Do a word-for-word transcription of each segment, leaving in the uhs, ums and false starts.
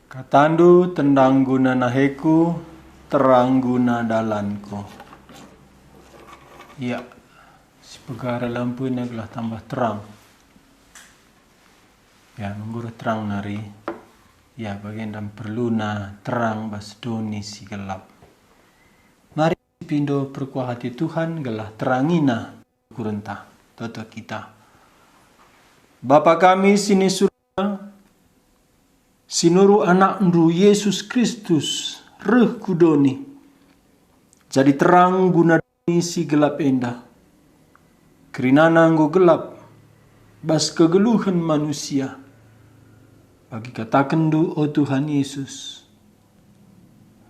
KataNdu tendang guna naheku, terang guna dalanku. Ya, sipegara lampuna gelah tambah terang. Ya, mengguruh terang nari. Ya, bagenda perluna terang bas doni si gelap. Mari sipindo perkuah ate Tuhan gelah terangina ukurenta. Toto kita. Bapa kami si ni surga, si nuruh AnakNdu Jesus Kristus reh ku doni, jadi terang guna doni si gelap enda. Kerinana enggo gelap bas kegeluhen manusia. Bagi katakenNdu, o Tuhan Yesus,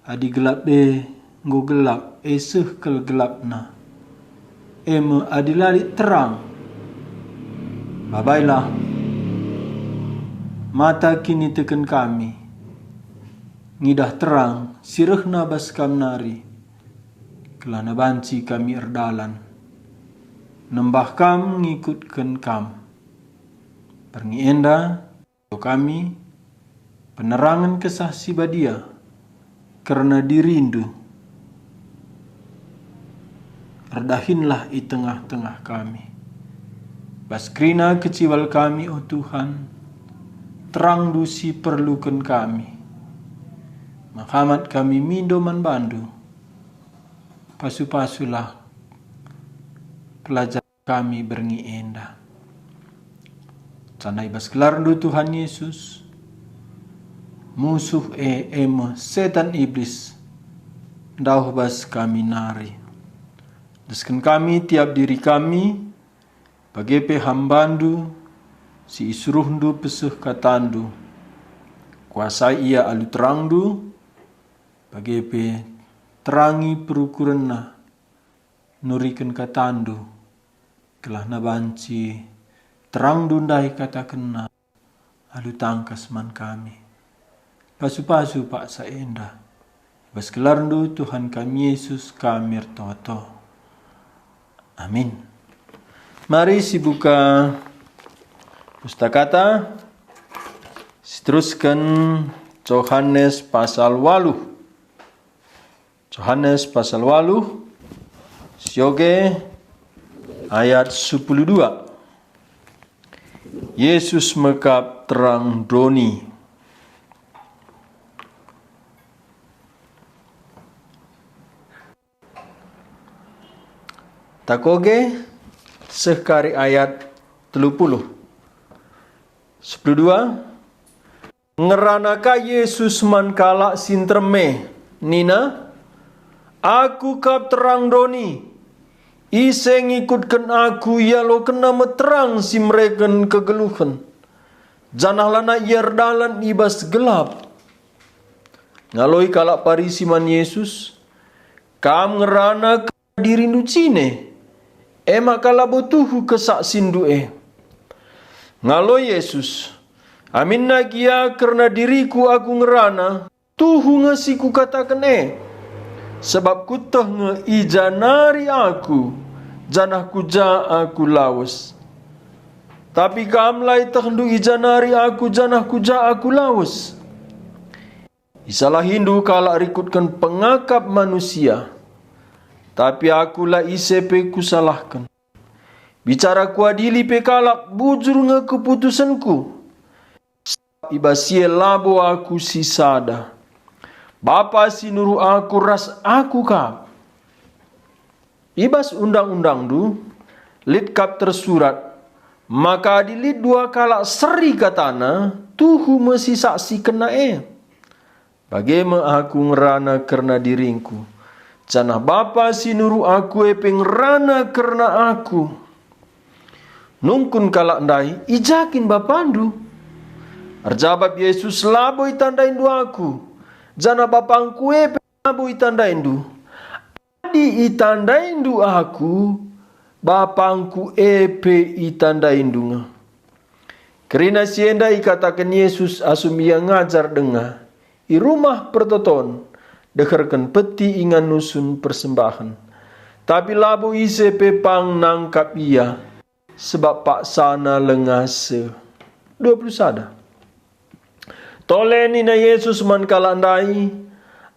adi gelap e enggo gelap, e seh kal gelapna, e me adi la lit terang. Babailah mata kiniteken kami, ngidah terang si rehna bas Kam nari, kelahna banci kami erdalan, nembah Kam, ngikutken Kam. Berngi enda, kami penerangen Kesah Si Badia kerna diriNdu. Erdahinlah i tengah-tengah kami. Bas kerina keciwal kami, o Tuhan, terangNdu si perluken kami. Mehamat kami mindo man baNdu. Pasu-pasulah pelajar kami berngi enda. Janah i bas gelarNdu, Tuhan Yesus, musuh e, e me setan Iblis, ndauh bas kami nari. Endesken kami tiap diri kami, bage pe hambaNdu si isuruhNdu peseh kataNdu. Kuasai ia alu terangNdu, bage pe terangi perukurenna nuriken kataNdu, kelahna banci terangNdu ndai katakenna alu tangkas man kami. Pasu-pasu paksa enda. I bas gelarNdu, Tuhan kami Yesus, kami ertoto. Amin. Mari sibuka Pustakata, siterusken Johanes pasal waluh. Johanes pasal waluh, sioge ayat sepuluh dua. Yesus mekap terang doni. Takoge seh kari ayat telu puluh. Sepuluh dua. Ngerana ka Yesus man kalak si nterem e, nina, "Aku kap terang doni. Ise ngikutken Aku ialokenna me terang si mereken kegeluhen, janah lanai ia erdalan i bas gelap." Ngaloi kalak Parisi man Yesus, "Kam ngerana dirindu cine, e maka labo tuhu kesaksindu e." Ngaloi Yesus, "Aminna gia kerna diriKu Aku ngerana, tuhu nge si Kukataken e. Sebab Kueteh nge i ja nari Aku, janah ku ja Aku lawes. Tapi kam la ietehndu i ja nari Aku, janah ku ja Aku lawes. Isalahindu kalak rikutken pengakap manusia, tapi Aku la ise pe Kusalahken. Bicara Kuadili pe kalak, bujur nge keputusenKu. Sabap i bas si e labo Aku sisada. Bapa si nuruh Aku ras Aku kap." I bas Undang-undangndu lit kap tersurat, maka adi lit dua kalak seri katana, tuhu me sisaksikenna e. Bage me Aku ngerana kerna diringKu, janah Bapa si nuruh Aku e pe ngerana kerna Aku. Nungkun kalak ndai, "I ja kin BapaNdu?" Erjabap Yesus, "Labo itandaindu Aku, janah BapangKu e pe labo itandaindu. Adi itandaindu Aku, BapangKu e pe itandaindu nge." Kerina si enda ikataken Yesus asum Ia ngajar denga i Rumah Pertoton, deherken peti ingan nusun persembahen. Tapi labo ise pe pang nangkap Ia, sebab paksana lengase. Dua puluh sada. Tole nina Jesus man kalak ndai,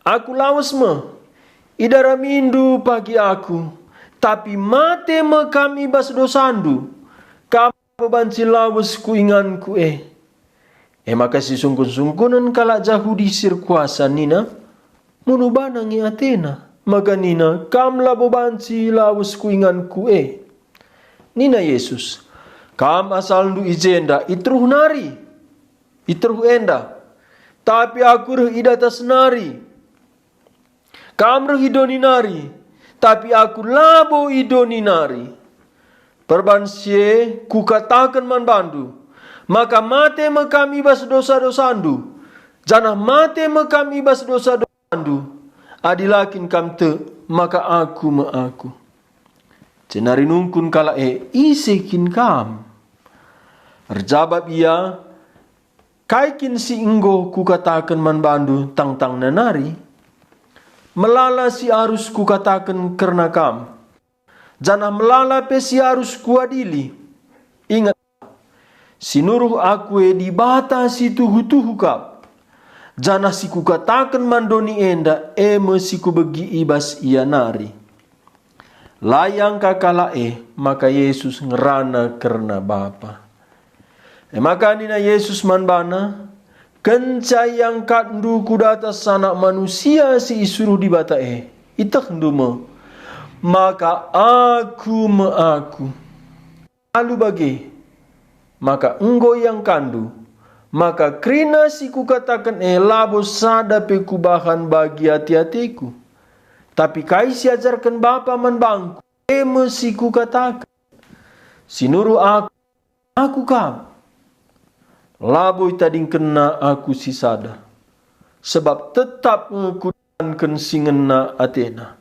"Aku lawes me, idaramindu pagi Aku, tapi mate me kam i bas dosandu. Kam labo banci lawes ku inganKu e." E maka sisungkun-sungkunen kalak Jahudi si erkuasa nina, "Munu bana nge atena, maka nina, 'Kam labo banci lawes ku inganKu e'?" Nina Jesus, "Kam asalndu i jenda, i teruh nari, i teruh enda, tapi Aku reh i datas nari. Kam reh i doni nari, tapi Aku labo i doni nari. Perbahan si e Kukataken man bandu, maka mate me kam i bas dosa-dosandu, janah mate me kam i bas dosa-dosandu, adi la kin kam tek maka Aku me Aku." Jenari nungkun kalak e, "Ise kin Kam?" Erjabap ia, "Kai kin si enggo Kukataken man bandu tangtangna nari? Melala si arus Kukataken kerna Kam, janah melala pe si arus Kuadili. Inget, si nuruh Aku e Dibata si tuhu-tuhu kap, janah si Kukataken man doni enda e me si Kubegi i bas ia nari." La iangka kalak e maka Jesus ngerana kerna Bapa. E maka nina Jesus man bana, "Kenca iangkatndu ku datas Anak Manusia si isuruh Dibata e, itehndu me maka Aku me Aku. Alu bage, maka enggo iangkandu, maka kerina si Kukataken e labo sada pe Kubahan bagi ate-ateKu. Tapi kai si ajarken Bapa man bangKu, e me si Kukataken. Si nuruh Aku, Aku kap. Labo itadingkenNa Aku sisada, sabap tetap nge Kudalanken si ngena ateNa."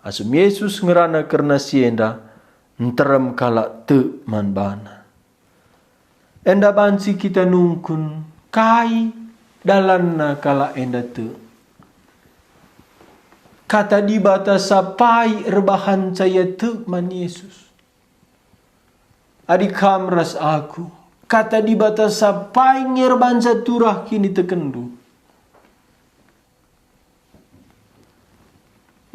Asum Jesus ngerana kerna si enda, nterem kalak tek man baNa. Enda banci kita nungkun kai dalanna kalak enda tek. Kata Dibata sapai erbahanca ia tek man Jesus. Adi kam ras aku, Kata Dibata sapai nge erbahanca turah kinitekenndu.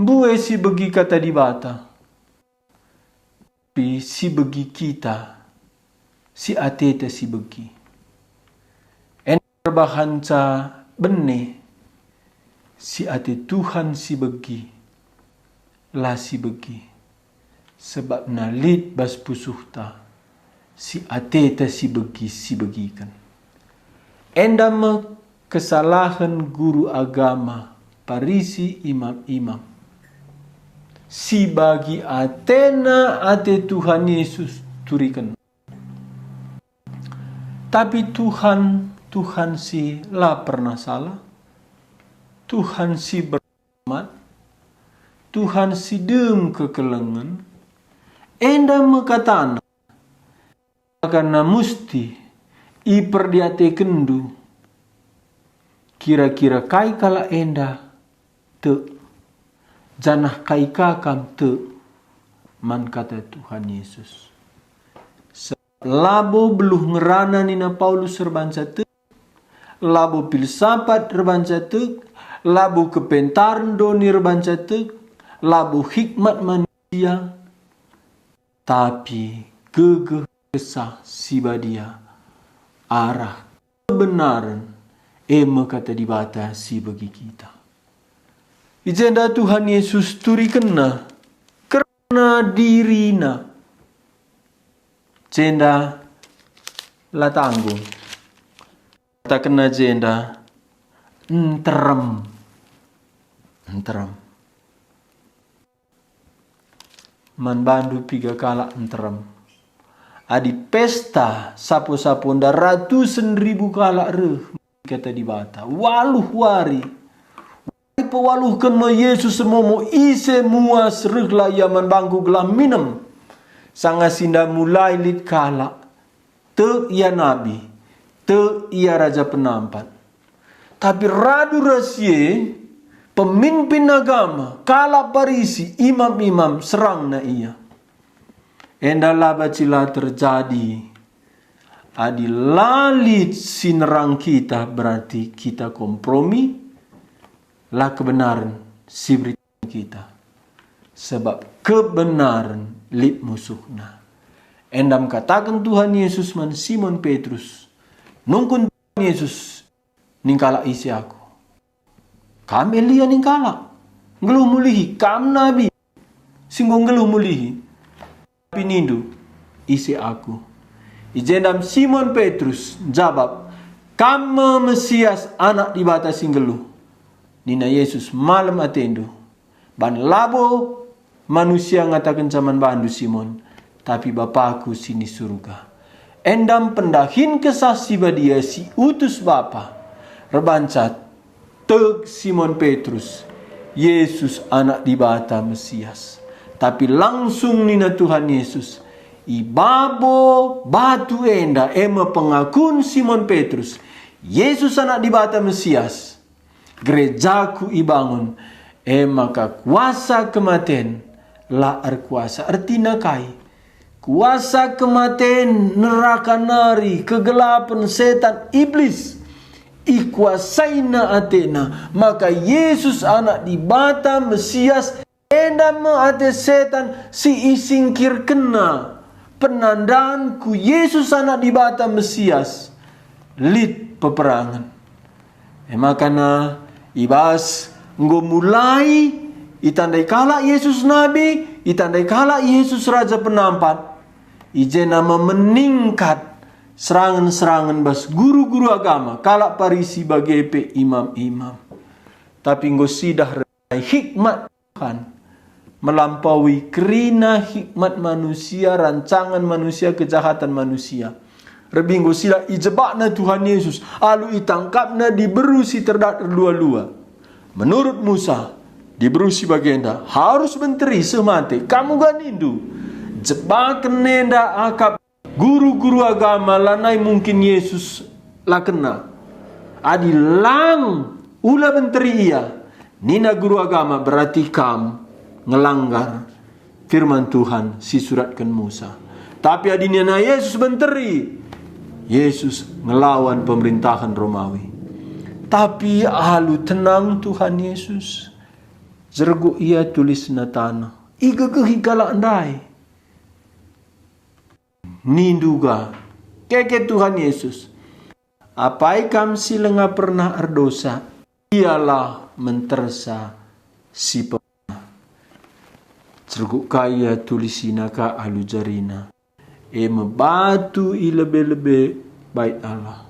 Mbue si begi Kata Dibata, tapi si begi kita, si ateta si begi. Enda erbahanca bene, si ate Tuhan si begi, la si begi, sabapna lit bas pusuhta, si ateta si begi si begiken. Enda me kesalahen guru agama, Parisi, imam-imam. Si bagi atena ate Tuhan Yesus turiken. Tapi Tuhan, Tuhan si la pernah salah, Tuhan si berhormat, Tuhan si dem kekelengen, enda me katana, maka musti iperdiatekenndu kira-kira kai kalak enda tek, janah kai ka kam tek man kata Tuhan Yesus. Sebab labo beluh ngerana nina Paulus erbahanca tek, labo pilsapat erbahanca tek, labo kepentaren doni erbahanca tek, labo hikmat manusia, tapi gegeh Kesah Si Badia arah kebenaren, e me Kata Dibata si begi kita. I jenda Tuhan Yesus turikenNa kerna diriNa. Jenda la tanggung. KatakenNa jenda, nterem. Nterem. Man bandu piga kalak nterem. Adi pesta sapo-saponda ratusen ribu kalak reh, Kata Dibata, waluh wari. Wari pewaluhken me Jesus ermomo ise muas rehlah ia man bangku gelah minem. Sanga si enda mulai lit kalak. Tek ia nabi, tek ia raja penampat. Tapi radu ras si e, pemimpin agama, kalak Parisi, imam-imam serangna ia. Enda la banci la terjadi Adi la lit si nerang kita, berarti kita kompromi, la kebenaren si beritaken kita. Sebab kebenaren lit musuhna. Enda me kataken Tuhan Yesus man Simon Petrus, nungkun Tuhan Yesus, "Ning kalak ise Aku?" "Kam Elia ning kalak. Nggeluh mulihi, kam nabi si enggo nggeluh mulihi. Tapi nindu, ise Aku?" I jenda me Simon Petrus njabap, "Kam me Mesias, Anak Dibata si nggeluh." Nina Yesus, "Malem atendu. Ban labo manusia ngatakenca man bandu, Simon, tapi BapaKu si ni Surga. Enda me pendahin Kesah Si Badia si utus Bapa. Erbahanca tek Simon Petrus, Yesus Anak Dibata Mesias." Tapi langsung nina Tuhan Yesus, "I babo batu enda, e me pengakun Simon Petrus, Yesus Anak Dibata Mesias, gerejaKu ibangun, e maka kuasa kematen la erkuasa." Ertina kai? Kuasa kematen, neraka nari, kegelapen, setan, iblis, ikuasaina atena. Maka Yesus Anak Dibata Mesias, enda me ate setan si isingkirkenna. Penandan ku Yesus Anak Dibata Mesias, lit peperangen. E maka na, i bas enggo mulai itandai kalak Yesus nabi, itandai kalak Yesus Raja Penampat, i jenda me meningkat serangen-serangen bas guru-guru agama, kalak Parisi bage pe imam-imam. Tapi enggo sidah hikmat Tuhan melampaui kerina hikmat manusia, rancangan manusia, kejahatan manusia. Rebinggu sila ijebakna Tuhan Yesus alu itangkapna diberu si terdat erlua-lua. Menurut Musa, diberu si bagenda harus benteri seh mate. Kam uga nindu, jebaken enda akap guru-guru agama lanai mungkin Yesus la kena. Adi lang ula benteri ia, nina guru agama, berarti kam ngelanggar firman Tuhan si suratken Musa. Tapi adi nina Yesus benteri, Yesus ngelawan pemerintahan Romawi. Tapi alu tenang Tuhan Yesus, jerguk ia tulisna taneh. Igegehi kalak ndai. Nindu ga, keke Tuhan Yesus, "Apai kam si langa pernah erdosa, ialah mentersa si pernah." Jerguk ka ia tulisina ka alu jarina. E me batu i lebe-lebe Bait Allah.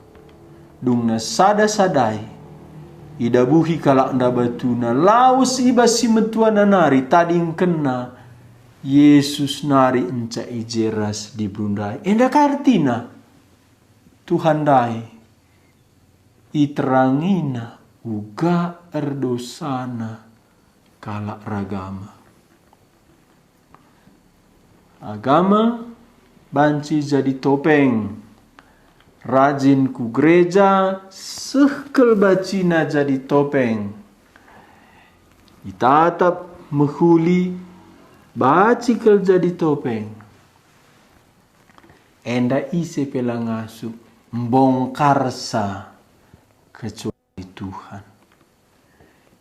Dungna sada-sadai, idabuhi kalak enda batuna, lawes i bas si metuana nari, tadingkenna Yesus nari enca i je ras diberu ndai. Enda ka ertina? Tuhan ndai iterangina uga erdosana kalak ragama. Agama banci jadi topeng. Rajin ku gereja, seh kal bacina jadi topeng. Itatap mehuli, baci kal jadi topeng. Enda ise pe la ngasup mbongkarsa kecuali Tuhan.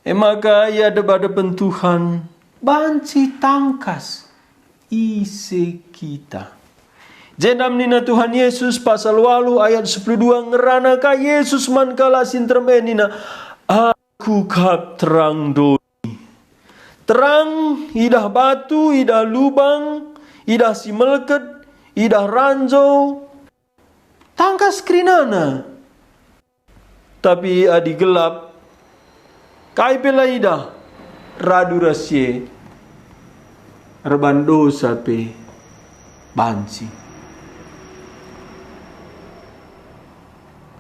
E maka i adep-adepen Tuhan banci tangkas ise kita. Jenda nina Tuhan Yesus pasal walu ayat sepuluh dua, ngerana ka Yesus man kalak si nterem e nina, "Aku kap terang doni." Terang, idah batu, idah lubang, idah si melket, idah ranjau, tangkas kerinana. Tapi adi gelap, kai pe la idah, radu ras si e, erban dosa pe banci.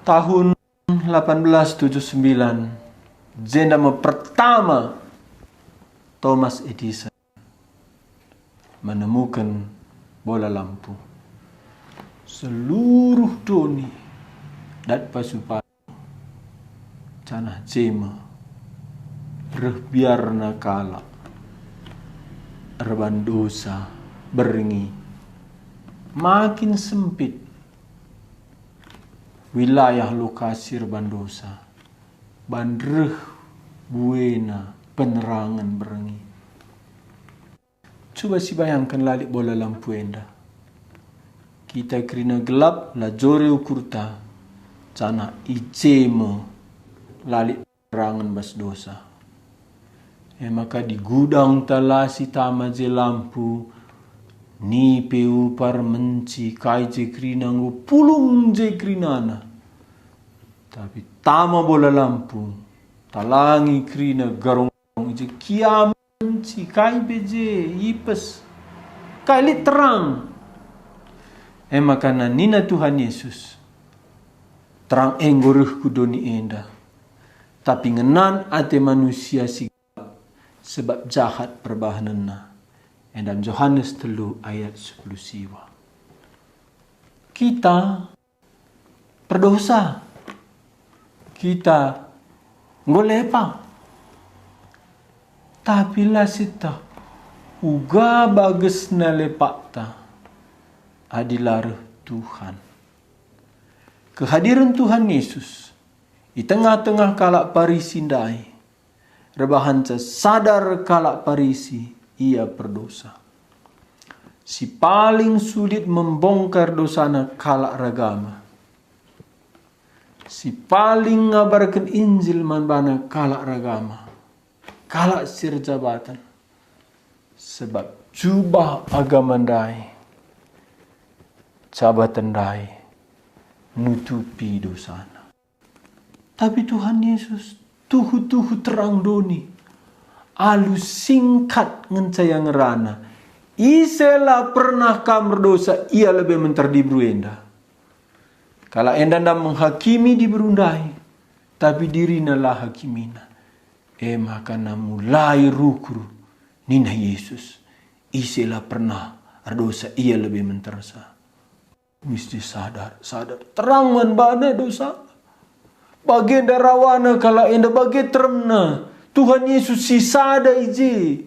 Tahun delapan belas tujuh sembilan, jenda me pertama Thomas Edison menemuken bola lampu. Seluruh doni dat pasu-pasu, janah je me reh biarna kalak erban dosa berngi makin sempit. wilayah lokasi erban dosa, ban reh buena penerangen berngi. Cuba sibayangken la lit bola lampu enda. Kita kerina gelap, la jore ukurta, janah i je me la lit penerangen bas dosa. E maka digudangta la sitama je lampu, nipe upar menci kai je kerina enggo pulung je kerinana. Tapi tama bola lampu, talangi kerina garong-garong je kiam menci kai pe je ipes. Kai lit terang. E maka nina Tuhan Yesus, "Terang enggo reh ku doni enda, tapi ngenan ate manusia si gelap, sebab jahat perbahanenna." Endam Johanes telu ayat sepuluh siwa. Kita perdosa. Kita enggo lepak. Tapi la sieteh uga bagesna lepakta adi la reh Tuhan. Kehadiren Tuhan Yesus i tengah-tengah kalak Parisi ndai erbahanca sadar kalak Parisi ia perdosa. Si paling sulit membongkar dosana kalak ragama. Si paling ngabarken Injil man bana kalak ragama, kalak si erjabaten. Sebab jubah agama ndai, jabaten ndai nutupi dosana. Tapi Tuhan Yesus tuhu-tuhu terang doni. Alu singkat ngenca ia ngerana, "Ise la pernah kam erdosa, ia lebe menter diberu enda." Kalak enda ndam menghakimi diberu ndai, tapi dirina la hakimina. E maka mulai rukur, nina Yesus, "Ise la pernah erdosa, ia lebe mentersa." Mesti sadar, sadar. Terang man bana dosa. Bagenda rawana kalak enda, bage teremna. Tuhan Yesus sisada i je.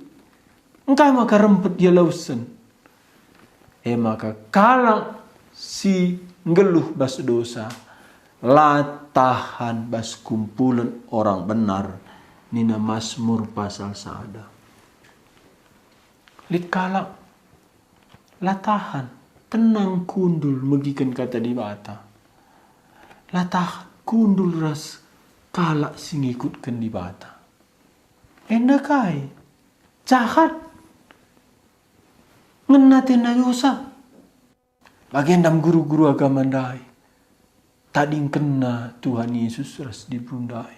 Engkai maka rempet ia lausen? E maka kalak si nggeluh bas dosa la tahan bas kumpulen orang benar, nina Masmur pasal sada. Lit kalak la tahan, tenang kundul megiken Kata Dibata. La tahan kundul ras kalak si ngikutken Dibata. Enda kai? Jahat. Ngena atena dosa. Bagenda guru-guru agama ndai. Tadingkenna Tuhan Yesus ras diberu ndai.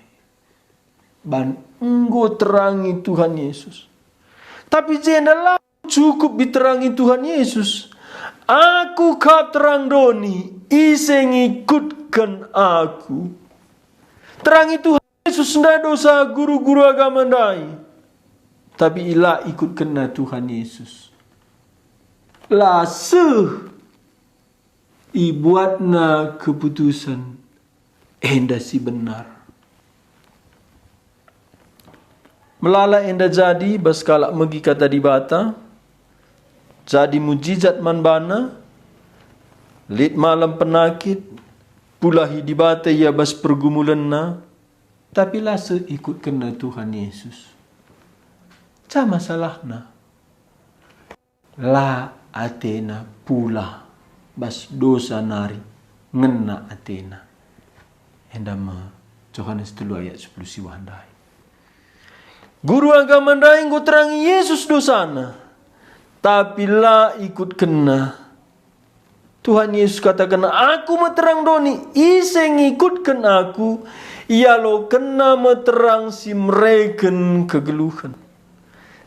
Ban enggo terangi Tuhan Yesus. Tapi jenda la cukup diterangi Tuhan Yesus. "Aku kap terang doni, ise ngikutken Aku." Terangi Tuhan Yesus ndai dosa guru-guru agama ndai. Tapi la ikutkenna Tuhan Yesus. La seh ibuatna keputusen enda si benar. Melala enda jadi bas kalak megi Kata Dibata, jadi mujijat man bana, lit malem penakit, pulahi Dibata ia bas pergumulenna, tapi la seh ikutkenna Tuhan Yesus. Ja masalahna? La atena pulah bas dosa nari, ngena atena. Enda me Johanes telu ayat sepuluh siwah ndai. Guru agama ndai enggo terangi Yesus dosana, tapi la ikutkenna. Tuhan Yesus kataken, "Aku me terang doni, ise ngikutken Aku, ialokenna me terang si mereken kegeluhen.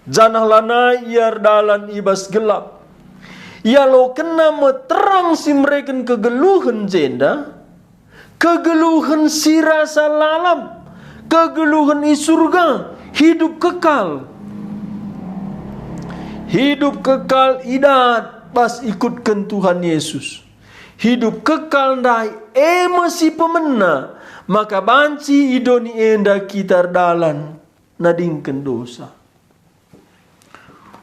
Janah lanai ia erdalan i bas gelap. Ialokenna me terang si mereken kegeluhen jenda, kegeluhen si rasa lalap, kegeluhen i Surga, hidup kekal." Hidup kekal idat bas ikutken Tuhan Yesus. Hidup kekal ndai e me si pemena, maka banci i doni enda kita erdalan nadingken dosa.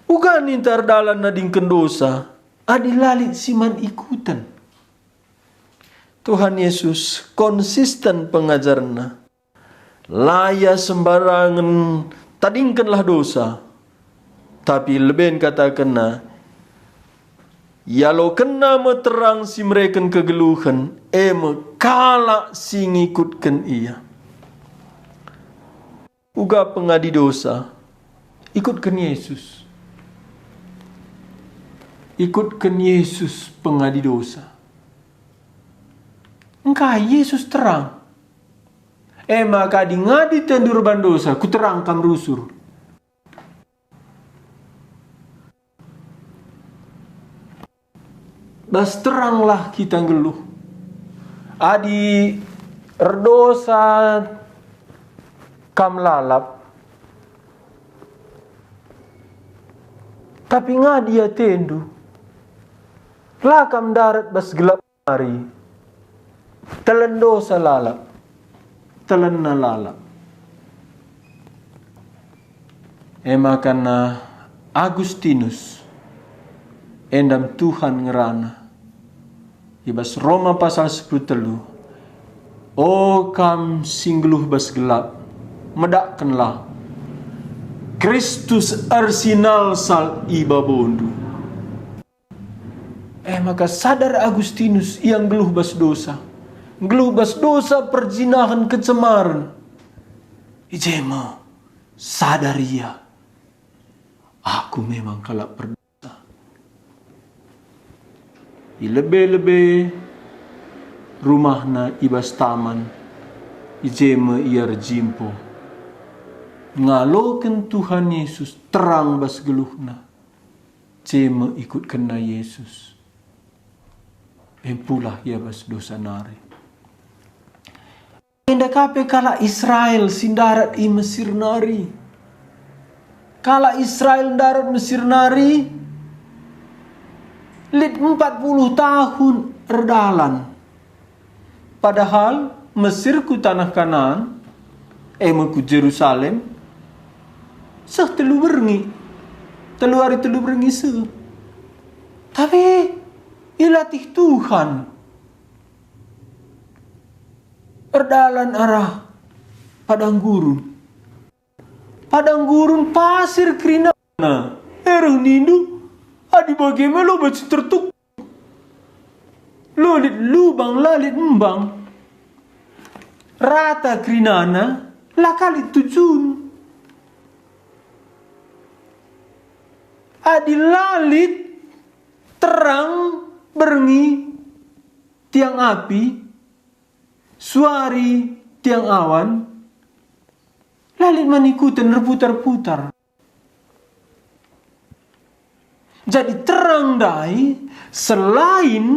Uga ninta erdalan nadingken dosa adi la lit si man ikuten. Tuhan Yesus konsisten pengajarenNa. La ia sembarangen tadingkenlah dosa, tapi leben katakenNa, ialokenNa me terang si mereken kegeluhen, e me kalak si ngikutken Ia. Uga pengadi dosa, ikutken Yesus. Ikutken Yesus pengadi dosa. Engkai Yesus terang? E maka adi ngadi tendu erban dosa, kuterang kam rusur. Bas teranglah kita nggeluh. Adi erdosa kam lalap, tapi ngadi atendu, la kam ndarat bas gelap nari. Telen dosa lalap, telenna lalap. E maka Agustinus, enda me Tuhan ngerana. I bas Roma pasal sepuluh telu, "O kam si nggeluh bas gelap, medakkenlah, Kristus ersinalsal i babondu." E maka sadar Agustinus, ia nggeluh bas dosa. Nggeluh bas dosa, perjinahen, kecemaren. I je me sadar ia, "Aku memang kalak perdosa." I lebe-lebe rumahna i bas taman, i je me ia erjimpuh. Ngaloken Tuhan Yesus terang bas geluhna. Je me ikutkenna Yesus. Empulah ia bas dosa nari. Enda ka pe kalak Israel si ndarat i Mesir nari. Kalak Israel ndarat Mesir nari lit empat puluh tahun erdalan. Padahal Mesir ku taneh Kanaan, e me ku Jerusalem, seh telu berngi, telu ari telu berngi seh. Tapi ilatih Tuhan. Erdalan arah padang gurun. Padang gurun pasir kerinana. E reh nindu, adi bage me lo banci tertuk. Lo lit lubang, la lit embang. Rata kerinana, la ka lit tujun. Adi la lit terang berngi, tiang api, suari tiang awan, la lit man ikuten, erputar-putar. Jadi terang ndai selain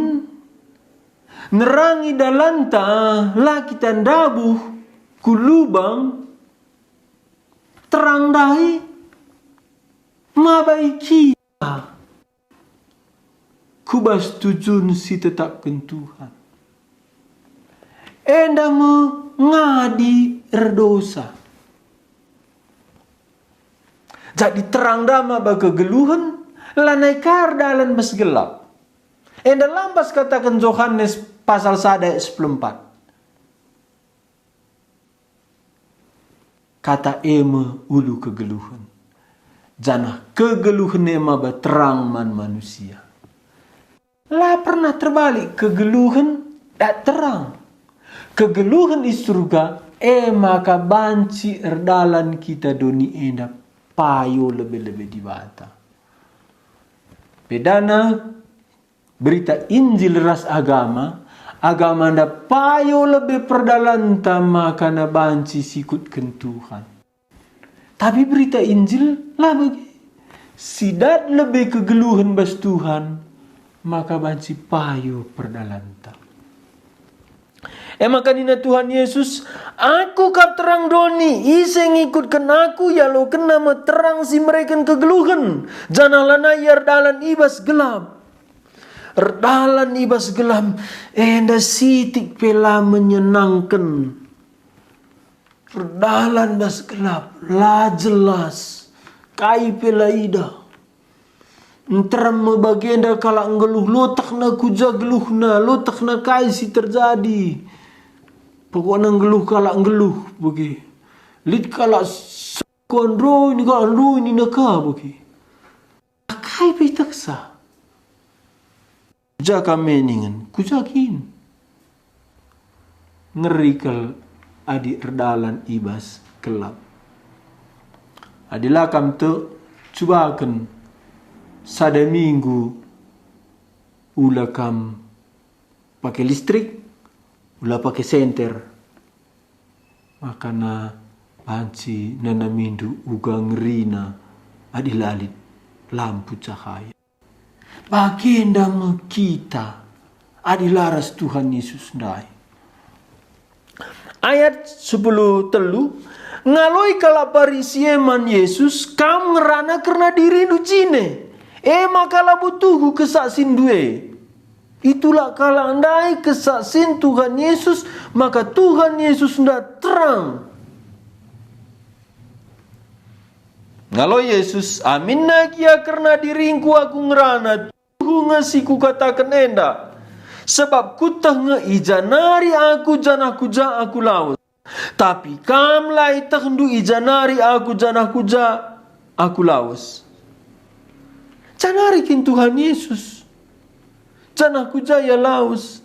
nerangi dalanta la kita ndabuh ku lubang, terang ndai mabai kita ku bas tujun si tetapken Tuhan. Enda me ngadi erdosa. Jadi terang ndai maba kegeluhen, lanai ka erdalan bas gelap. Enda lambas kataken Johanes pasal sada ayat sepuluh empat. Kata e me ulu kegeluhen, janah kegeluhen e maba terang man manusia. La pernah terbalik kegeluhen dat terang. Kegeluhen i Surga e maka banci erdalan kita doni enda payo lebe-lebe Dibata. Bedana Berita Injil ras agama, agama enda payo lebe perdalanta maka banci sikutken Tuhan. Tapi Berita Injil la bage. Si dat lebe kegeluhen bas Tuhan, maka banci payo perdalanta. E maka nina Tuhan Yesus, "Aku kap terang doni, ise ngikutken Aku, ialokenna me terang si mereken kegeluhen, janah lanai ia erdalan i bas gelap." Erdalan i bas gelap, enda sitik pe la menyenangken. Erdalan bas gelap, la jelas, kai pe la idah. Nterem me bagenda kalak nggeluh, lotehna ku ja geluhna, lotehna kai si terjadi. Pokokna nggeluh kalak nggeluh bage. Lit kalak sekuan roi nina ka, roi nina ka bage. Kai pe iteksa? Ku ja kam me ningen, ku ja kin? Ngeri kal adi erdalan i bas gelap. Adi la kam tek, cubaken sada minggu ula kam pake listrik, ula pake senter. Makana banci nanamindu uga ngerina adi la lit lampu cahaya. Bagenda me kita adi la ras Tuhan Yesus ndai. Ayat sepuluh telu, ngaloi kalak Parisi e man Yesus, "Kam ngerana kerna dirindu jine, e maka labo tuhu kesaksindu e." Itulak kalak ndai kesaksin Tuhan Yesus, maka Tuhan Yesus ndat terang. Ngaloi Yesus, "Aminna gia kerna diringKu Aku ngerana, tuhu nge si Kukataken enda. Sebab Kueteh nge i ja nari Aku janah ku ja Aku lawes. Tapi kam la ietehndu i ja nari Aku janah ku ja Aku lawes." Janari kin Tuhan Yesus? Janah ku ja Ia lawes?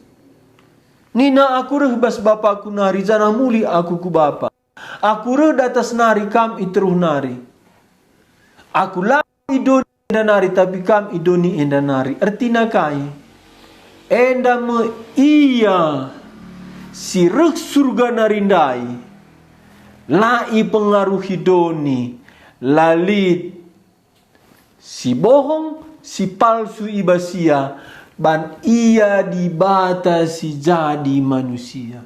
Nina, "Aku reh bas BapaKu nari, janah mulih Aku ku Bapa. Aku reh datas nari, kam i teruh nari. Aku la i doni enda nari, tapi kam i doni enda nari." Ertina kai? Enda me Ia si reh Surga nari ndai, la ipengaruhi doni, la lit si bohong, si palsu i bas Ia, ban Ia Dibata si jadi manusia.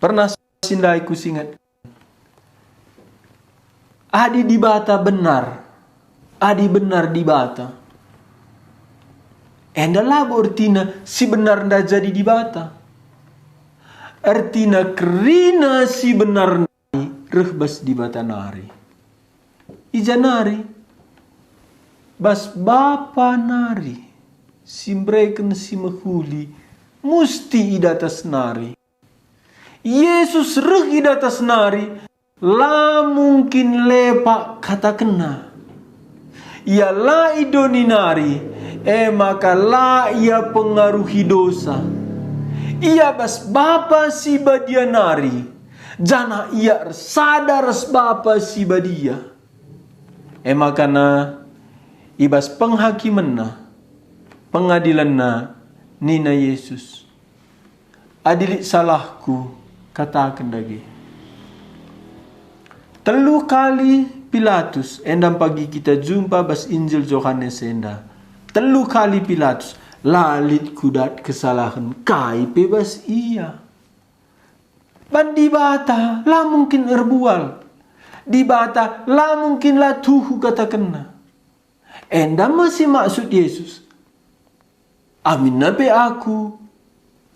Pernah si ndai kusinget, adi Dibata benar, adi benar Dibata, enda labo ertina si benar ndai jadi Dibata. Ertina kerina si benar ndai reh bas Dibata nari. I ja nari? Bas Bapa nari, si mbereken si mehuli, musti i datas nari. Yesus reh i datas nari, la mungkin lepak katakenNa. Ia la i doni nari, e maka la Ia pengaruhi dosa. Ia bas Bapa si Badia nari, janah Ia ersada ras Bapa si Badia. E maka i bas penghakimenNa, pengadilenNa, nina Yesus, "Adi lit salahKu, kataken dage." Telu kali Pilatus, enda pagi kita jumpa bas Injil Johanes enda. Telu kali Pilatus, "La lit Kudat kesalahen kai pe bas Ia." Ban Dibata la mungkin erbual. Dibata la mungkin la tuhu katakenNa. Enda me si maksud Yesus, "Aminna pe Aku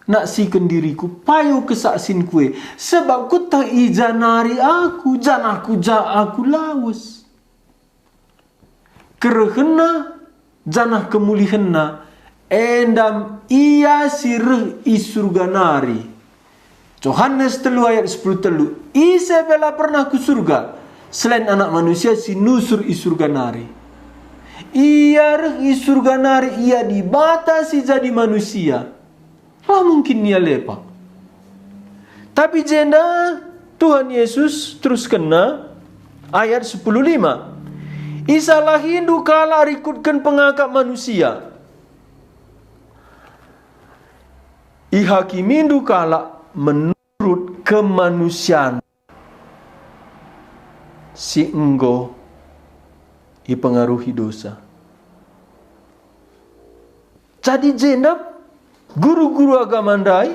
naksiken diriKu, payo kesaksinku e, sebab Kueteh i ja nari Aku, janah ku ja Aku lawes." KerehenNa janah kemulihenNa, enda Ia si reh i Surga nari. Johanes telu ayat sepuluh telu, "Ise pe la pernah ku Surga, selain Anak Manusia si nusur i Surga nari. Ia reh i Surga nari, Ia Dibata si jadi manusia. La mungkin Ia lepak." Tapi jenda Tuhan Yesus teruskenna ayat sepuluh lima, "Isalahindu kalak rikutken pengakap manusia, ihakimindu kalak menurut kemanusian si enggo ipengaruhi dosa." Jadi jenda guru-guru agama ndai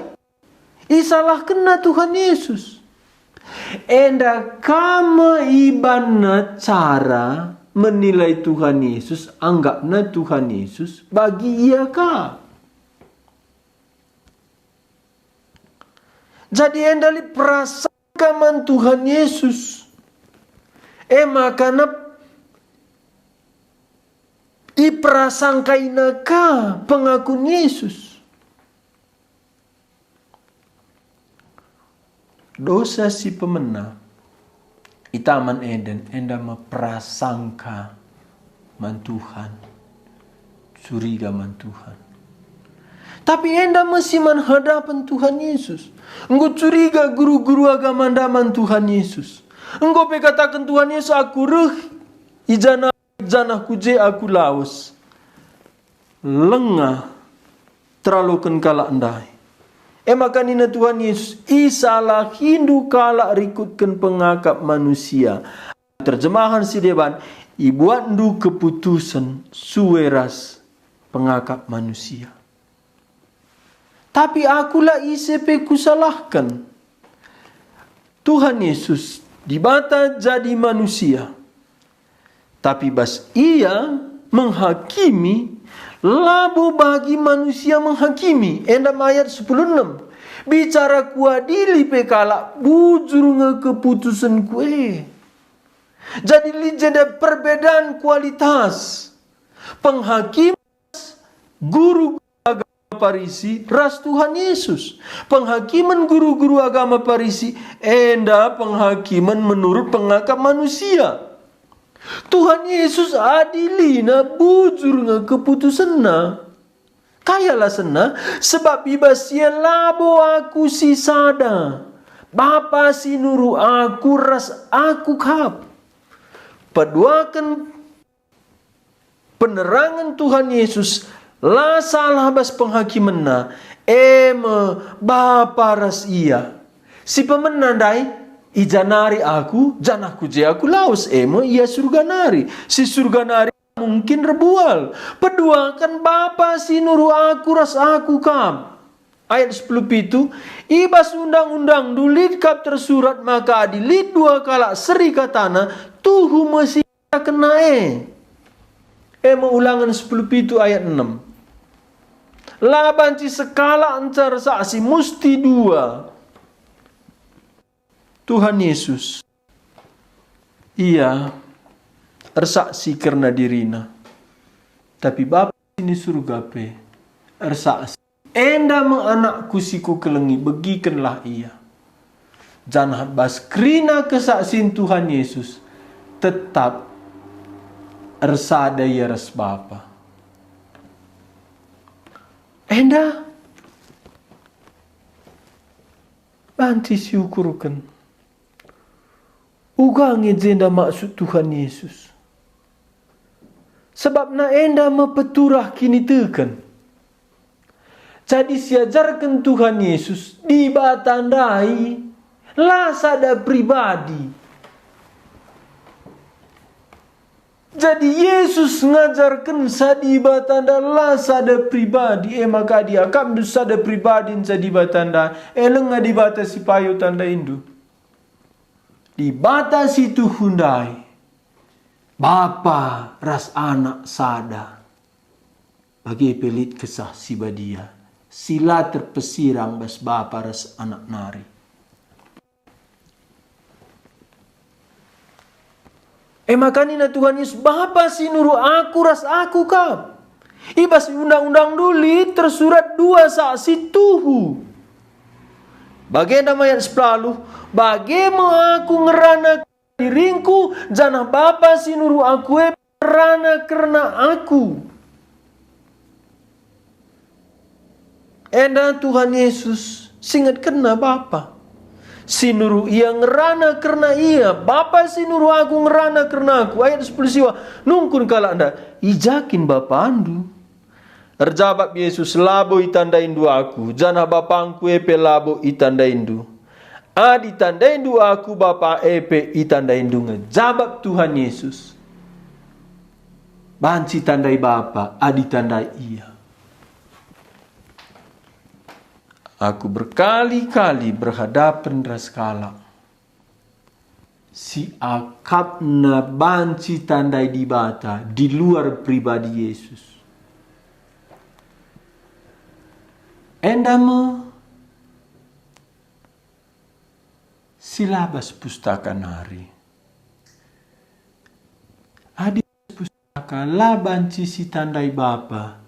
isalahkenna Tuhan Yesus. Enda ka me ibanna cara menilai Tuhan Yesus, anggapna Tuhan Yesus bagi ia ka. Jadi enda lit perasangka man Tuhan Yesus. E maka nep-, Iperasangkaina ka pengakun Yesus. Dosa si pemena i Taman Eden enda me perasangka man Tuhan, curiga man Tuhan. Tapi enda me si man hadapen Tuhan Yesus. Enggo curiga guru-guru agama enda man Tuhan Yesus. Enggo pe kataken Tuhan Yesus, "Aku reh i jana janah ku je aku lawes." Lengah teraloken kalak ndai. E maka nina Tuhan Yesus, "Isalahindu kalak rikutken pengakap manusia." Terjemahan si deban, "Ibuatndu keputusen sue ras pengakap manusia." Tapi aku la ise pe kusalahken. Tuhan Yesus, Dibata jadi manusia. Tapi bas Ia menghakimi, labo bagi manusia menghakimi. Enda me ayat sepuluh enem. Bicara kuadili pe kalak, bujur nge keputusenku e. Jadi lit jenda perbedaan kualitas penghakim guru agama Parisi ras Tuhan Yesus. Penghakimen guru-guru agama Parisi enda penghakimen menurut pengakap manusia. Tuhan Yesus adilina, bujur nge keputusenNa. Kai alasenNa? Sebab i bas Ia labo aku si sada. Bapa si nuru aku ras aku kap. Peduaken penerangen Tuhan Yesus la salah bas penghakimenNa, e me Bapa ras Ia. Si pemena ndai, "I ja nari Aku, janah ku je Aku lawes," e me Ia Surga nari. Si Surga nari mungkin erbual. Peduaken Bapa si nuru Aku ras Aku kap. Ayat sepuluh pitu, "I bas Undang-undangndu lit kap tersurat maka adi lit dua kalak seri katana, tuhu me si kena e." E me Ulangen sepuluh pitu ayat enem. La banci sekalak nca ersaksi, musti dua. Tuhan Yesus, Ia ersaksi kerna diriNa, tapi Bapa si ni Surga pe ersaksi. Enda me Anakku si Kukelengi, begikenlah Ia. Janah bas kerina kesaksin Tuhan Yesus tetap ersada Ia ras Bapa. Enda banci siukurken uga nge jenda maksud Tuhan Yesus. Sebabna enda me peturah kiniteken. Jadi siajarken Tuhan Yesus, Dibata ndai la sada pribadi. Jadi Yesus ngajarkenca Dibata enda la sada pribadi, e maka adi akapndu sada pribadi nca Dibata enda, e langa Dibata si payo tandaindu. Dibata si tuhu ndai, Bapa ras Anak sada. Bage pe lit Kesah Si Badia, si la terpesirang bas Bapa ras Anak nari. E maka nina Tuhan Yesus, "Bapa si nuru Aku ras Aku kap. I bas Undang-undangndu lit tersurat dua saksi tuhu." Bagenda me ayat sepuluh, "Bage me Aku ngerana diringKu, janah Bapa si nuru Aku e ngerana kerna Aku." Enda Tuhan Yesus singetkenna Bapa. Si nuru Ia ngerana kerna Ia, "Bapa si nuru Aku ngerana kerna Aku." Ayat sepuluh siwa, nungkun kalak enda, "I ja kin BapaNdu?" Erjabap Yesus, "Labo itandaindu Aku, janah BapangKu e pe labo itandaindu. Adi tandaindu Aku, Bapa e pe itandaindu nge." Jabap Tuhan Yesus, "Banci tandai Bapa adi tandai Ia. Aku berkali-kali berhadapen ras kalak si akapna banci tandai Dibata di luar pribadi Yesus." Enda me si la bas pustaka nari. Adi pustaka la banci sitandai Bapa,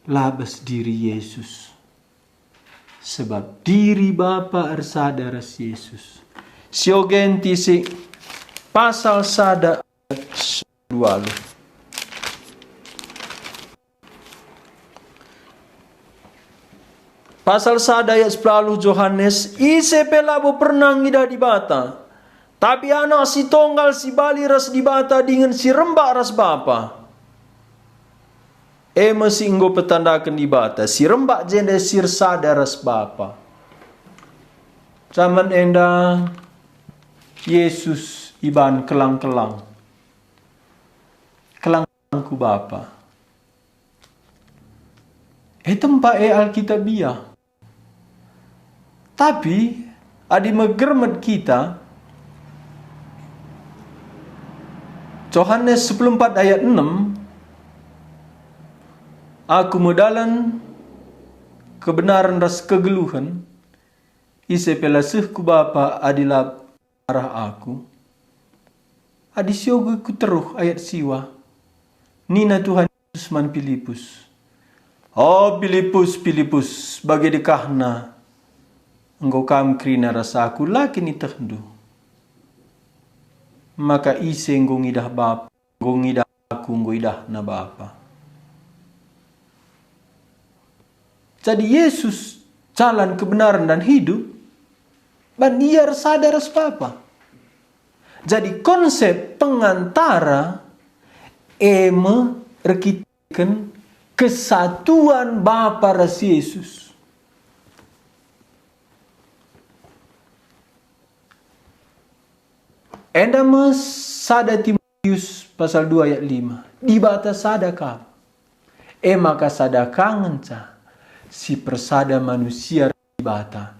la bas diri Yesus. Sebab diri Bapa ersada ras Yesus. Siogen tisik pasal sada ayat sepuluh. Pasal sada ayat sepuluh Johanes, ise pe labo pernah ngidah Dibata, tapi Anak si Tonggal si bali ras Dibata dingen si rembak ras Bapa. E me si enggo petandaken Dibata, si rembak jenda si ersada ras Bapa. Jaman enda Yesus iban kelang-kelang. Kelang-kelang ku Bapa. E tempa e Alkitabia. Tapi, adi megermet kita, Johanes sepuluh empat ayat enam, "Aku me dalan, kebenaren ras kegeluhen, ise pe la seh ku Bapa adi la arah Aku." Adi sioge ku teruh ayat siwa, nina Tuhan Yesus man Pilipus, "O Pilipus, Pilipus, bage dekahna enggo kam kerina ras Aku, la kin ietehndu maka ise enggo ngidah Bapa, enggo ngidah Aku, enggo idahna Bapa?" Jadi Yesus jalan, kebenaran, dan hidup, ban Ia ersada ras Bapa. Jadi konsep pengantara e me erkiteken kesatuan Bapa ras Yesus. Enda me sada Timotius pasal dua ayat lima, Dibata sada kap. E maka sada ka ngenca si persada manusia ras Dibata,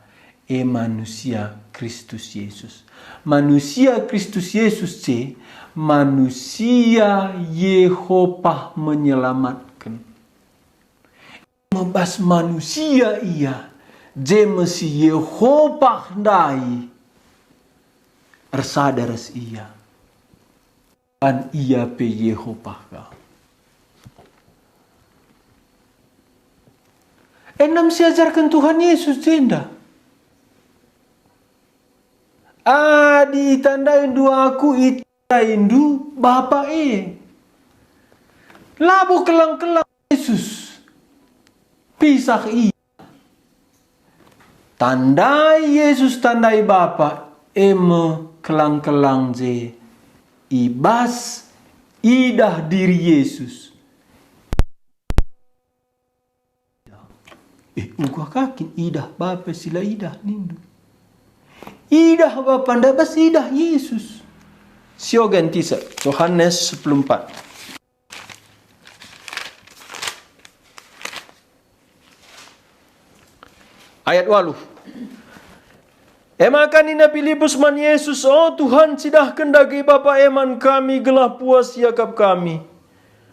e manusia Kristus Yesus. Manusia Kristus Yesus e manusia Yehova menyelamatken. Me bas manusia ia, je me si Yehova ndai ersada ras ia. Ban ia pe Yehova ka. Enam si ajarken Tuhan Yesus jenda. Adi itandaindu Aku, itandaindu Bapa e. Labo kelang-kelang Yesus. Pisah ia. Tandai Yesus, tandai Bapa, e me kelang-kelang je i bas idah diri Yesus. Eh, uga ka kin idah Bapa si la idah nindu? Idah Bapa ndai bas idah Yesus. Siogen tisik, Johanes sepuluh empat. Ayat waluh. E maka nina Pilipus man Yesus, "O Tuhan, cidahken dage Bapa e man kami, gelah puas iakap kami."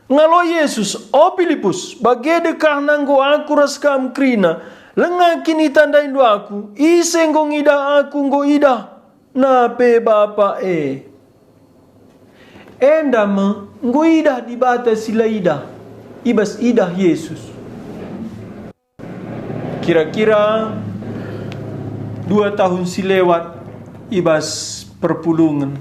Ngalo Yesus, "O Pilipus, bage dekahna enggo Aku ras kam kerina, langa kin itandaindu Aku? Ise enggo ngidah Aku, enggo idahna pe Bapa e." Enda me enggo idah Dibata si la idah i bas idah Yesus. Kira-kira dua tahun si lewat, i bas perpulungen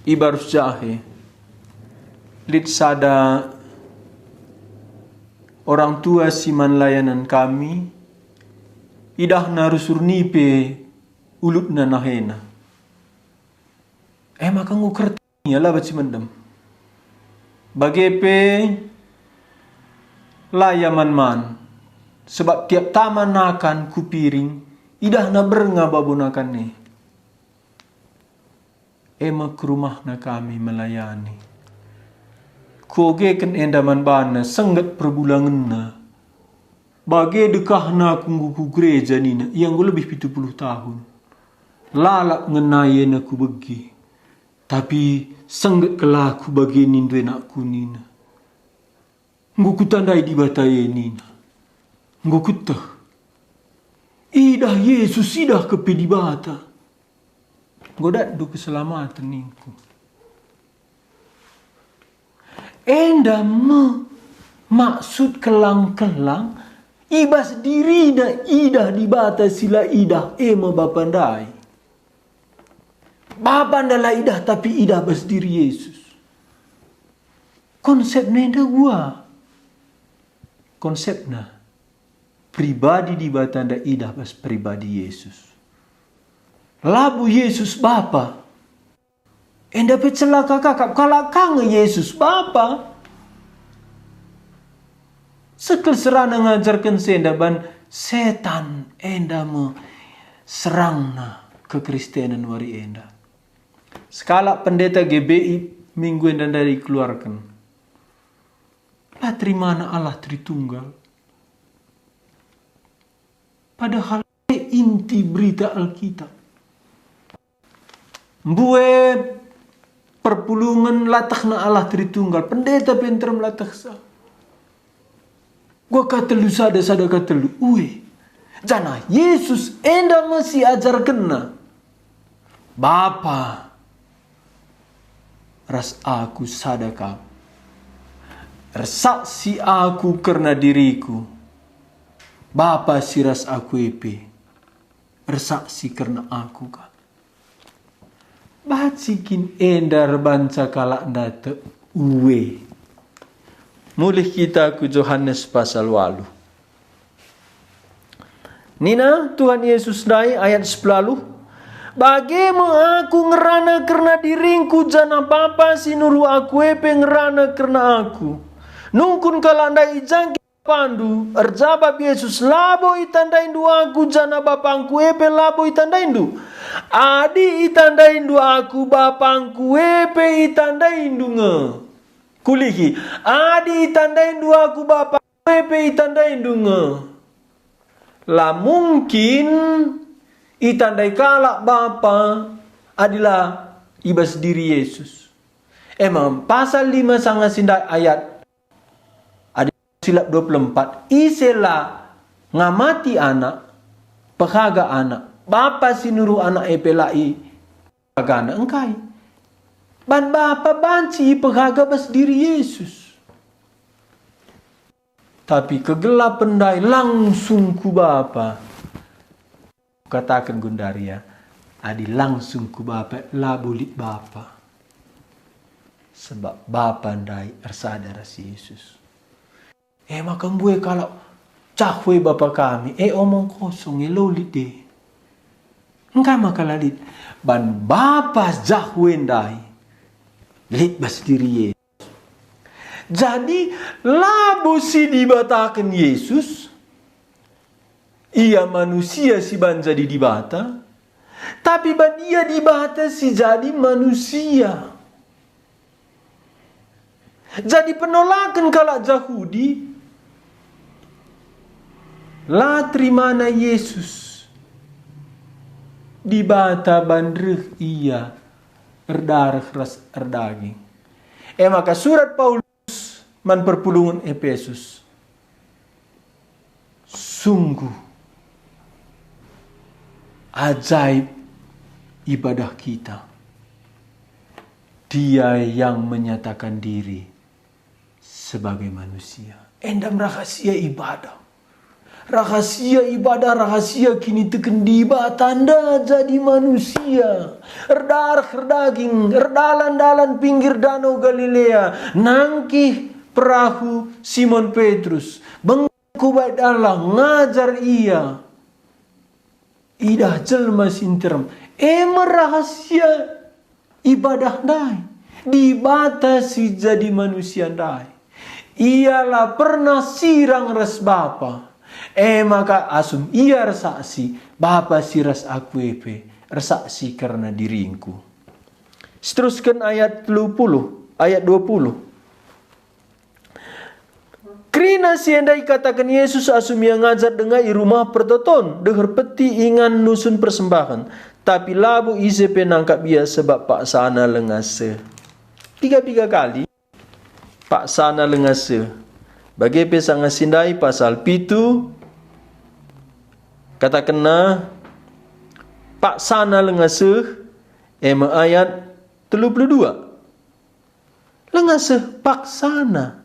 i Barus Jahe, lit sada orang tua si man layanan kami, idahna rusur nipe ulutna nahena. E maka enggo kerteh ia, la banci mendem. Bage pe la ia man-man, sebab tiap tama nakan ku piring, idahna bernga babo nakan e. E me ku rumahna kami melayani. Kuogeken enda man bana, sengget perbulangenna. Bage dekahna aku enggo ku gereja nina, ia enggo lebih pitu puluh tahun. Lalap ngenai ena ku begi. Tapi sengget kal aku bage nindu enakku nina. Enggo kutandai Dibata e nina. Enggo kueteh. Idah Yesus, idah kepe Dibata. Enggo datndu keselamaten ningku. Enda me maksud kelang-kelang i bas dirina idah Dibata si la idah, e me Bapa ndai. Bapa enda la idah, tapi idah bas diri Yesus. Konsepna enda ua. Konsepna, pribadi Dibata enda idah bas pribadi Yesus. Labo Yesus Bapa. Enda pe celaka kakap, kalak ka nge Yesus Bapa. Sekel serana ngajarken si enda ban setan, enda me serangna kekristenen wari enda. Sekalak pendeta G B I minggu enda ndai ikeluarken. La terimana Allah Tritunggal. Padahal e inti berita Alkitab. Mbue perpulungen la tehna Allah Tritunggal, pendeta pe nterem la tehsa. Dua ka telu sada, sada ka telu, ue. Janah Yesus enda me si ajarkenna. Bapa ras Aku sada kap. Ersaksi Aku kerna diriKu. Bapa si ras Aku e pe ersaksi kerna Aku kap. Banci kin enda erbanca kalak ndai tek? Ue. Mulih kita ku Johanes pasal waluh. Nina Tuhan Yesus ndai, ayat sepuluh, "Bage me Aku ngerana kerna diringKu, janah Bapa si nuruh Aku e pe ngerana kerna Aku. Nungkun kalak ndai i jangke Bapandu." Erjabap Yesus, "Labo itandaindu Aku, janah BapangKu e pe labo itandaindu. Adi itandaindu Aku, BapangKu e pe itandaindu nge." Kulihi, "Adi itandaindu Aku, Bapa e pe itandaindu nge." La mungkin itandai kalak Bapa adi la i bas diri Yesus. Emam pasal lima sanga si ndai ayat, adi silap dua puluh empat, "Ise la ngamati Anak, pehaga Anak, Bapa si nuruh Anak e pe la i pehagana engkai." Ban Bapa banci ipehaga bas diri Yesus. Tapi kegelapen ndai langsung ku Bapa. Kataken gundari ya, adi langsung ku Bapa, labo lit Bapa. Sebab Bapa ndai ersada ras Yesus. E maka mbue kalak, "Jah we Bapa kami," e omong kosong, e la lit e. Engkai maka la lit? Ban Bapa jah we ndai lit bas diri e. Jadi, labo si Dibataken Yesus, Ia manusia si ban jadi Dibata, tapi ban Ia Dibata si jadi manusia. Jadi penolaken kalak Jahudi la terimana Yesus Dibata ban reh Ia erdareh ras erdaging. E maka surat Paulus man perpulungen Epesus, sungguh ajaib ibadah kita. Dia yang menyatakan diri sebagai manusia. Enda me rahasia ibadah. Rahasia ibadah, rahasia kiniteken Dibata enda jadi manusia. Erdareh, erdaging, erdalan-dalan pinggir Danau Galilea, nangkih perahu Simon Petrus. Bengket ku bait dalan, ngajar ia. Idah jelma si nterem. E me rahasia ibadah ndai. Dibata si jadi manusia ndai. Ia la pernah sirang ras Bapa. E maka asum Ia ersaksi, Bapa si ras Aku e pe ersaksi kerna diringKu. Seterusken ayat telu puluh, ayat dua puluh. Kerina si enda ikataken Yesus asum Ia ngajar denga i Rumah Pertoton, deher peti ingan nusun persembahen, tapi labo ise pe nangkap Ia, sebab paksana langa seh. Piga-piga kali paksana langa seh. Bage pe sanga si ndai pasal pitu, katakenna paksana langa seh, e me ayat telu puluh dua. Langa seh paksana.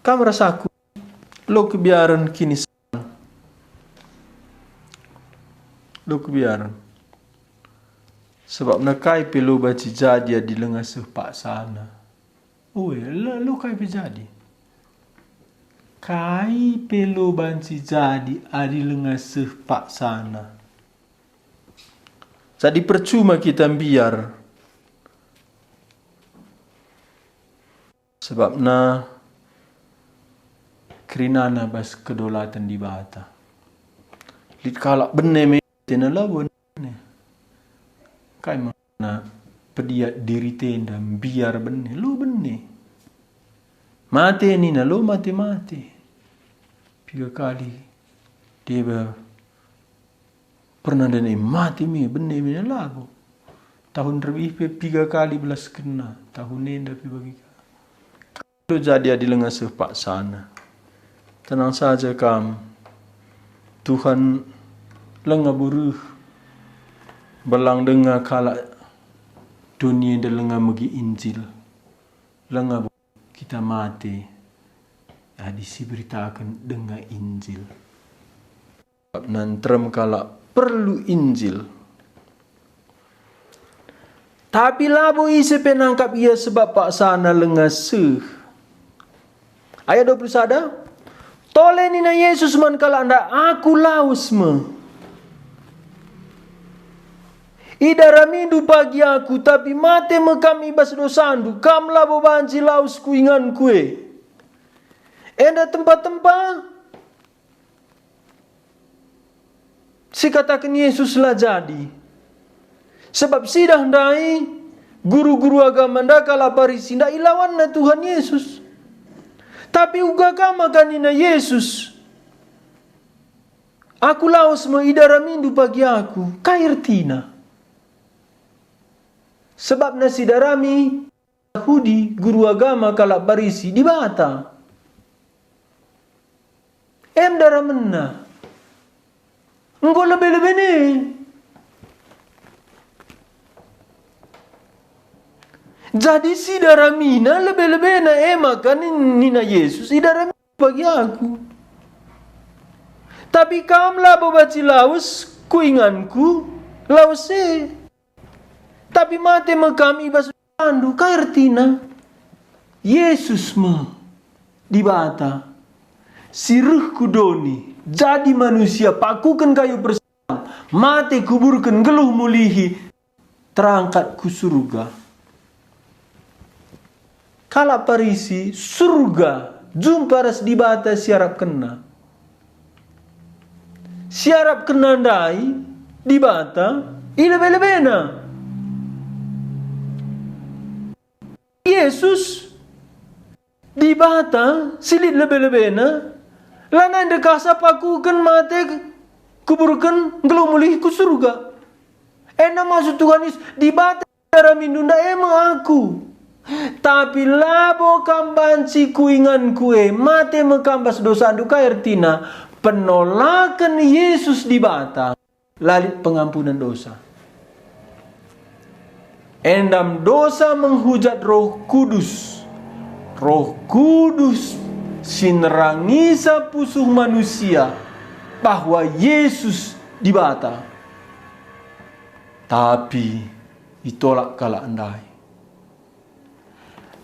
Kam ras aku, lo kebiaren kiniseran. Lo kebiaren. Sebabna kai pe lo banci jadi adi langa seh paksana. Ue, lo, lo kai pe jadi. Kai pe lo banci jadi adi langa seh paksana. Jadi percuma kita mbiar. Sebabna kerinana bas kedaulatan Dibata. Lit kalak bene me, tena labo bene. Kai maka pediat diri tenda mbiar bene, lo bene. Mate nina, lo mate-mate. Piga kali deba pernah ndai mate me, bene me labo. Tahun rebih pe piga kali belaskenna, tahun enda pe bagi ka. Lo jadi adi langa seh paksana. Tenang saja kam. Tuhan langa burih. Belang denga kalak doni enda langa megi Injil. Langa kita mate adi siberitaken denga Injil. Sabapna nterem kalak perlu Injil. Tapi labo ise pe nangkap ia sebab paksana langa seh. Ayat dua puluh sada, tole nina Jesus man kalak ndai, "Aku lawes me. Idaramindu pagi aku, tapi mate me kam i bas dosandu, kam labo banci lawes ku inganku e." Enda tempa-tempa sikataken Jesus la jadi. Sebab sidah ndai guru-guru agama ndai kalak Parisi ndai ilawanna Tuhan Jesus. Tapi uga ka maka nina Jesus, "Aku lawes me, idaramindu pagi aku." Kai ertina? Sebabna sidarami Jahudi, guru agama kalak Parisi, Dibata. Em daramenna. Enggo lebe-lebe ne. Jadi sidaramina lebe-lebena e maka nin-, nina Jesus, "Idarami bagi aku. Tapi kam labo banci lawes ku inganku, lawes e. Tapi mate me kam i bas dosandu." Kai ertina? Jesus me Dibata si reh ku doni, jadi manusia, pakuken kayu persilang, mate, kuburken, nggeluh mulihi, terangkat ku surga. Kalak Parisi, surga, jumpa ras Dibata siarapkenna. Siarapkenna ndai Dibata i lebe-lebena. Jesus, Dibata si lit lebe-lebena, lanai ndekahsa pakuken, mate, kuburken, nggeluh mulihi ku surga. Enda maksud Tuhan Yesus, "Dibata idaramindu ndai e me aku. Tapi labo kam banci ku inganku e, mate me kam bas dosandu." Kai ertina? Penolaken Jesus Dibata la lit pengampunen dosa. Endam dosa menghujat Roh Kudus. Roh Kudus si nerangisa pusuh manusia bahwa Jesus Dibata. Tapi itolak kalak ndai.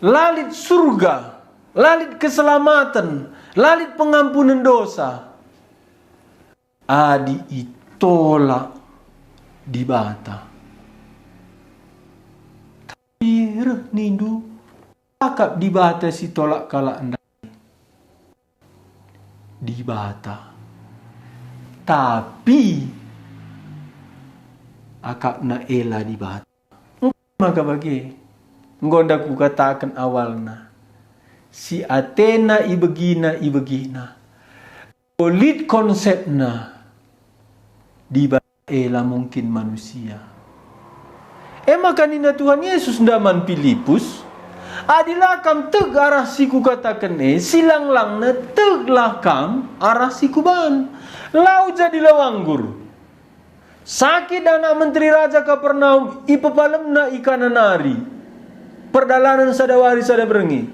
La lit surga, la lit keselamaten, la lit pengampunen dosa. Adi itolak Dibata. Tapi reh nindu, akap Dibata si tolak kalak ndai. Dibata. Tapi akapna ela Dibata. Maka bage, enggo nda kukataken awalna, si atena ibegina, ibegina. Lit konsepna, Dibata e la mungkin manusia. E maka nina Tuhan Yesus nda man Pilipus, "Adi la kam tek arah si kukataken e, silang-langna teklah kam arah si kubahan. Lau jadi lau anggur." Sakit anak menteri raja Kapernaum, ipepalemna i Kana nari. Perdalanen sada wari sada berngi.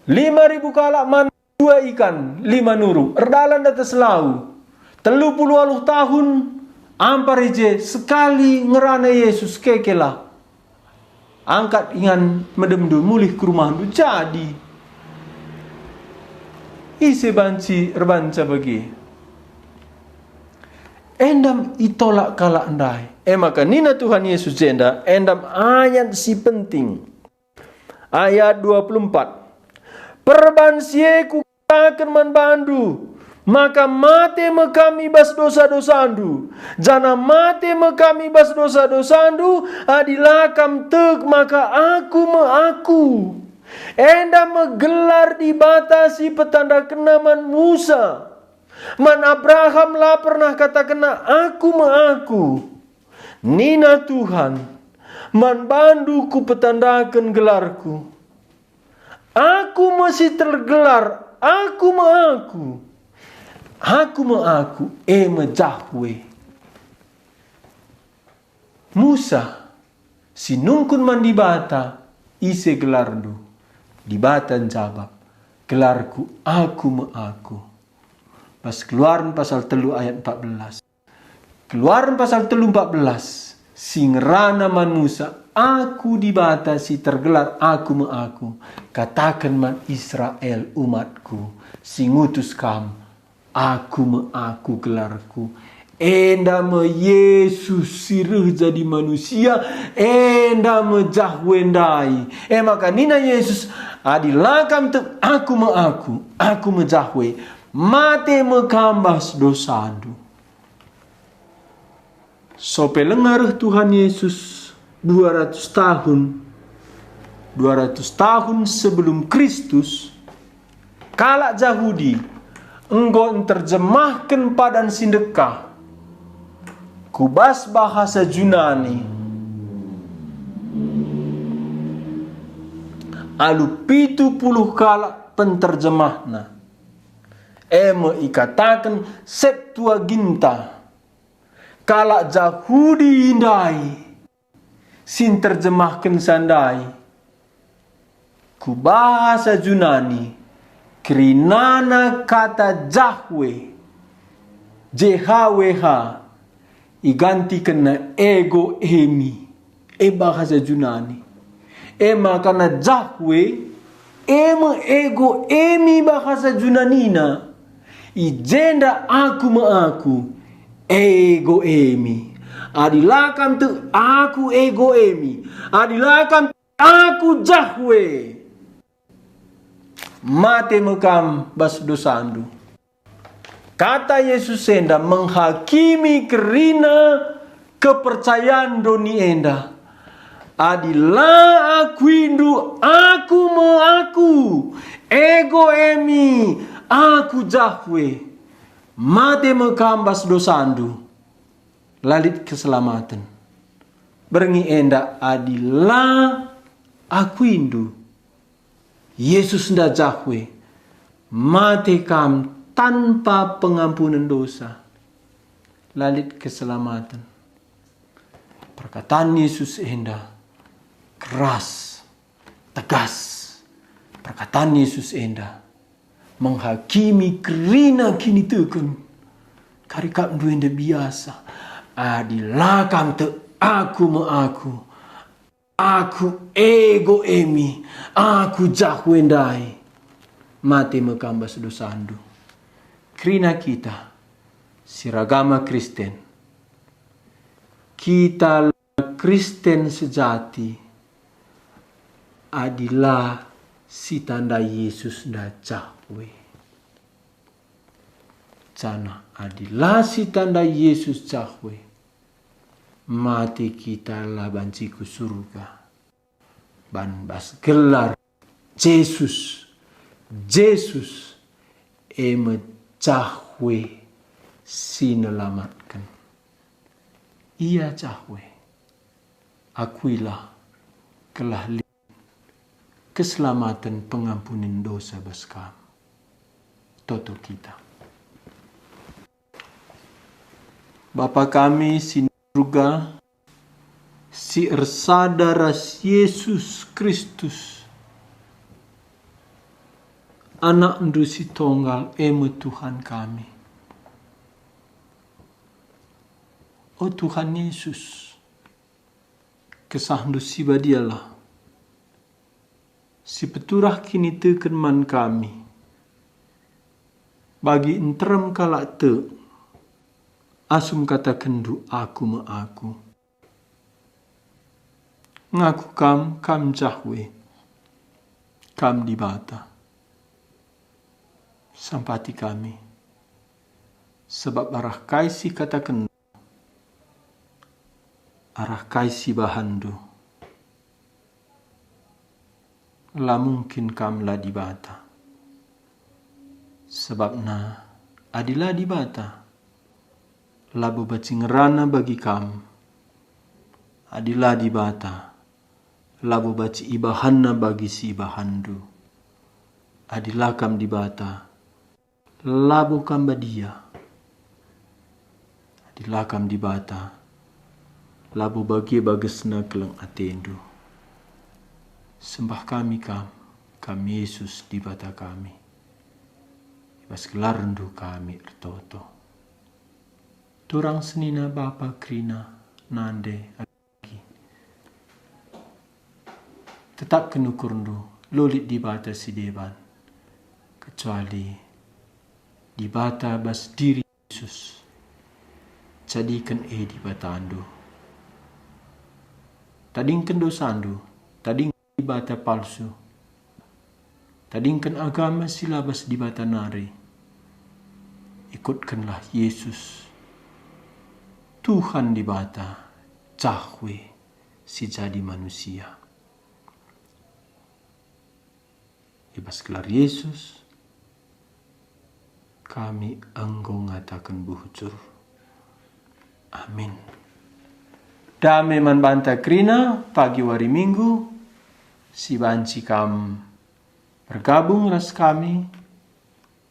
Lima ribu kalak man dua ikan, lima nuruk. Erdalan atas lau. Telu puluh waluh tahun, ampar i je, sekali ngerana Yesus, kekelah. Angkat ingan medemndu, mulih ku rumahndu, jadi. Ise banci erbanca bage? Endam itolak kalak ndai. E maka nina Tuhan Yesus jenda, endam ayat si penting. Ayat dua puluh empat. Perban si e kukataken man bandu, maka mate me kam i bas dosa-dosandu, janah mate me kam i bas dosa-dosandu, adi la kam tek maka Aku me Aku. Enda me gelar Dibata si petandakenNa man Musa. Man Abraham la pernah katakenNa, "Aku me Aku." Nina Tuhan, "Man bandu Kupetandaken gelarKu. Aku me si tergelar, Aku me Aku. Aku me Aku, e me Jahwe." Musa, si nungkun man Dibata, "Ise gelarndu?" Dibata njabap, "Gelarku Aku me Aku." Bas Keluaren pasal telu ayat empat belas. Keluaren pasal telu empat belas, si ngerana man Musa, "Aku Dibata si tergelar Aku me Aku. Kataken man Israel, umatKu, si ngutus kam, 'Aku me Aku gelarKu.'" Enda me Yesus si reh jadi manusia, enda me Jahwe ndai. E maka nina Yesus, "Adi la kam tek Aku me Aku, Aku me Jahwe, mate me kam bas dosandu." Sope langa reh Tuhan Yesus, dua ratus tahun, dua ratus tahun sebelum Kristus, kalak Jahudi enggo nterjemahken Padan si Ndekah ku bas bahasa Junani alu pitu puluh kalak penterjemahna, e me ikataken Septuaginta. Kalak Jahudi ndai si nterjemahkenca ndai ku bahasa Junani, kerinana kata Jahwe, J H W H, igantikenna ego eimi, e bahasa Junani. E maka na Jahwe, e me ego eimi bahasa Junanina. I jenda Aku me Aku, ego eimi. Adi la kam tek Aku, ego eimi. Adi la kam tek Aku, Jahwe, mate me kam bas dosandu. Kata Yesus enda menghakimi kerina kepercayan doni enda. Adi la akuindu, Aku me Aku, ego eimi, Aku Jahwe, mate me kam bas dosandu, la lit keselamaten. Berngi enda adi la akuindu, Yesus nda Jahwe, mate kam tanpa pengampunen dosa, la lit keselamaten. Perkataan Yesus enda keras, tegas. Perkataan Yesus enda menghakimi kerina kiniteken. Kari kap ndu enda biasa. Adi la kam tek Aku me Aku, Aku ego eimi, Aku Jahwe ndai, mate me kam bas dosandu. Kerina kita si ragama Kristen, kita la Kristen sejati adi la sitandai Yesus nda Jahwe. Janah adi la sitandai Yesus Jahwe, mate kita la banci ku Surga. Ban bas gelar Jesus, Jesus, e me Jahwe si nelamatken. Ia Jahwe, akuilah, gelah lit keselamaten pengampunen dosa bas kam. Toto kita. Bapa kami si Surga, si ersada ras Yesus Kristus, AnakNdu si Tonggal, e me Tuhan kami. O Tuhan Yesus, KesahNdu si badialah si peturah kiniteken man kami. Bagi nterem kalak tek, asum katakenNdu, "Aku me Aku." Ngaku Kam, Kam Jahwe, Kam Dibata. Sampati kami, sebab arah kai si kataken, arah kai si bahanNdu, la mungkin Kam la Dibata. Sebabna, adi la Dibata, labo banci ngerana bagi Kam. Adi la Dibata, labo banci ibahanNa bagi si ibahanNdu. Adi la Kam Dibata, labo Kam badia. Adi la Kam Dibata, labo bage bagesna keleng ateNdu. Sembah kami Kam, Kam Yesus Dibata kami. I bas gelarNdu kami ertoto. Turang senina, bapa kerina, nande agi. Tetapken ukurndu, la lit Dibata si deban, kecuali Dibata bas diri Yesus. Jadiken e Dibatandu. Tadingken dosandu, tadingken dibata palsu, tadingken agama si la bas Dibata nari. Ikutkenlah Yesus, Tuhan Dibata, Jahwe si jadi manusia. I bas gelar Yesus, kami enggo ngataken bujur. Amin. Dame man banta kerina, pagi wari Minggu, si banci kam bergabung ras kami,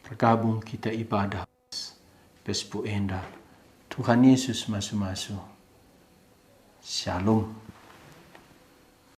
bergabung kita ibadah Facebook enda. Tuhan Yesus masu-masu. Shalom.